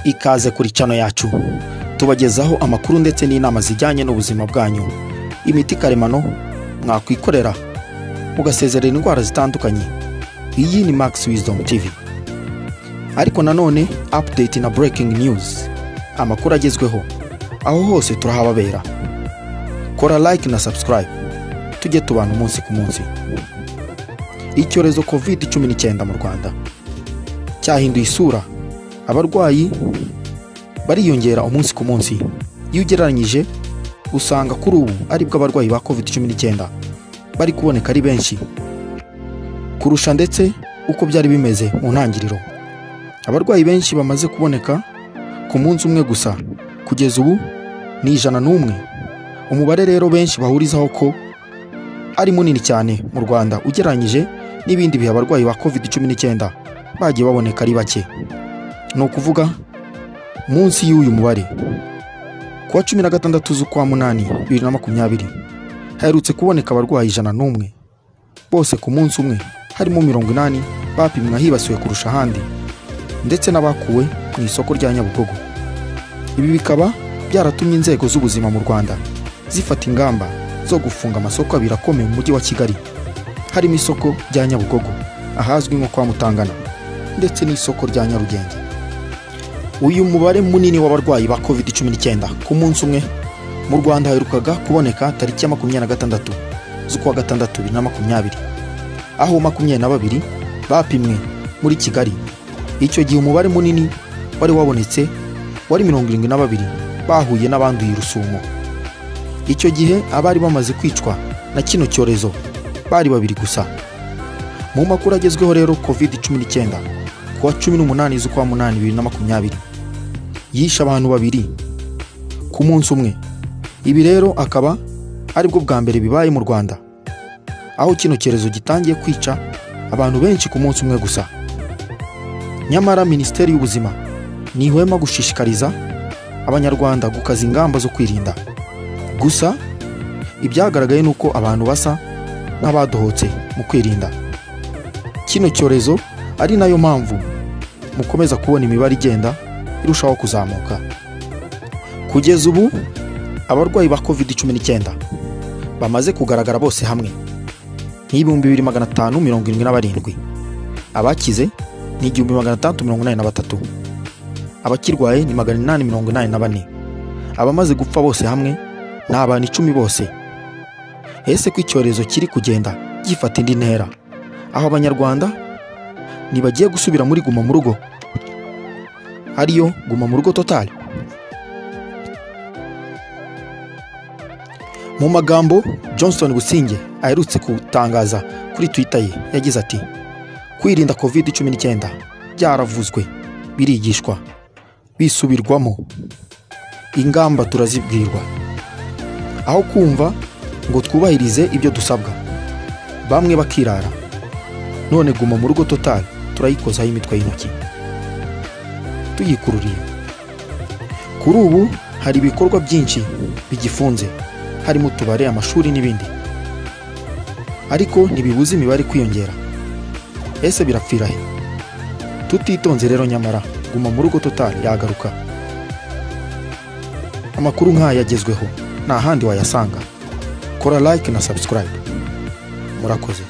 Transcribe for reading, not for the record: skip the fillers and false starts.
Ikaze kuri channel yacu tubagezaho amakuru ndetse n'inama zijyanye n'ubuzima bwanyu, imiti karemano mwakwikorera mugasezerera indwara zitandukanye. Iyi ni Max Wisdom TV. Ariko nanone update na breaking news, amakuru agezweho aho hose turahababera. Kora like na subscribe tujye tubana umunsi ku munsi. Icyorezo COVID-19 mu Rwanda cyahinduye isura, abarwayi bariyongera umunsi ku munsi. Iyo ugereranyije usanga kuri ubu aribwo abarwayi ba COVID-19 bari kuboneka ari benshi kurusha ndetse uko byari bimeze mu ntangiriro. Abarwayi benshi bamaze kuboneka ku munsi umwe gusa kugeza ubu ni 101. Umubare rero benshi bahurizaho ko ari munini cyane mu Rwanda ugereranyije n'ibindi bihe abarwayi ba COVID-19 bagiye baboneka ari bake. Ni ukuvuga munsi y'uyu mubare. Kuwa 16 z'ukwa 8 2020 haherutse kuboneka abarwayi 101 bose ku munsi umwe, harimo 80 bapimwa hibasiwe kurusha ahandi ndetse n'abakuwe mu isoko rya Nyabugogo. Ibi bikaba byaratumye inzego z'ubuzima mu Rwanda zifata ingamba zo gufunga amasoko abiri akomeye mu mujyi wa Kigali, harimo isoko rya Nyabugogo ahazwi nko kwa Mutangana ndetse n'isoko rya Nyarugenge. Uyu mubare munini w'abarwayi ba COVID-19 ku munsi umwe mu Rwanda haherukaga kuboneka tariki ya 26 z'ukwa 6 2020, aho 22 bapimwe muri Kigali. Icyo gihe umubare munini wari wabonetse wari 72 bahuye n'abanduye rusumo. Icyo gihe abari bamaze kwicwa na kino cyorezo bari babiri gusa. Mu makuru agezweho rero, COVID-19 kuwa 18 z'ukwa 8 2020 yishe abantu babiri ku munsi umwe. Ibi rero akaba aribwo bwa mbere bibaye mu Rwanda, aho kino cyorezo gitangiye kwica abantu benshi ku munsi umwe gusa. Nyamara Minisiteri y'Ubuzima ntihwema gushishikariza Abanyarwanda gukaza ingamba zo kwirinda. Gusa ibyagaragaye nuko abantu basa n'abadohotse mu kwirinda kino cyorezo, ari nayo mpamvu mukomeza kubona imibare igenda irushaho kuzamuka. Kugeza ubu abarwayi ba COVID-19 bamaze kugaragara bose hamwe ni 2577, abakize ni 1683, abakirwaye ni 884, abamaze gupfa bose hamwe ni abantu 10 bose. Ese ko icyorezo kiri kugenda gifata indi ntera, aho Abanyarwanda ntibagiye gusubira muri guma mu rugo, ariyo guma mu rugo total? Mu magambo Johnston Busingye aherutse gutangaza kuri Twitter ye, yagize ati: kwirinda COVID-19 byaravuzwe, birigishwa, bisubirwamo, ingamba turazibwirwa, aho kumva ngo twubahirize ibyo dusabwa bamwe bakirara. None guma mu rugo total turayikozaho imitwe y'intoki tuyikururiye. Kuri ubu hari ibikorwa byinshi bigifunze, harimo utubare, amashuri n'ibindi, ariko ntibibuza imibare kwiyongera. Ese birapfira he? Tutitonze rero nyamara guma mu rugo total yagaruka. Amakuru nk'aya agezweho nta handi wayasanga. Kora like na subscribe. Murakoze.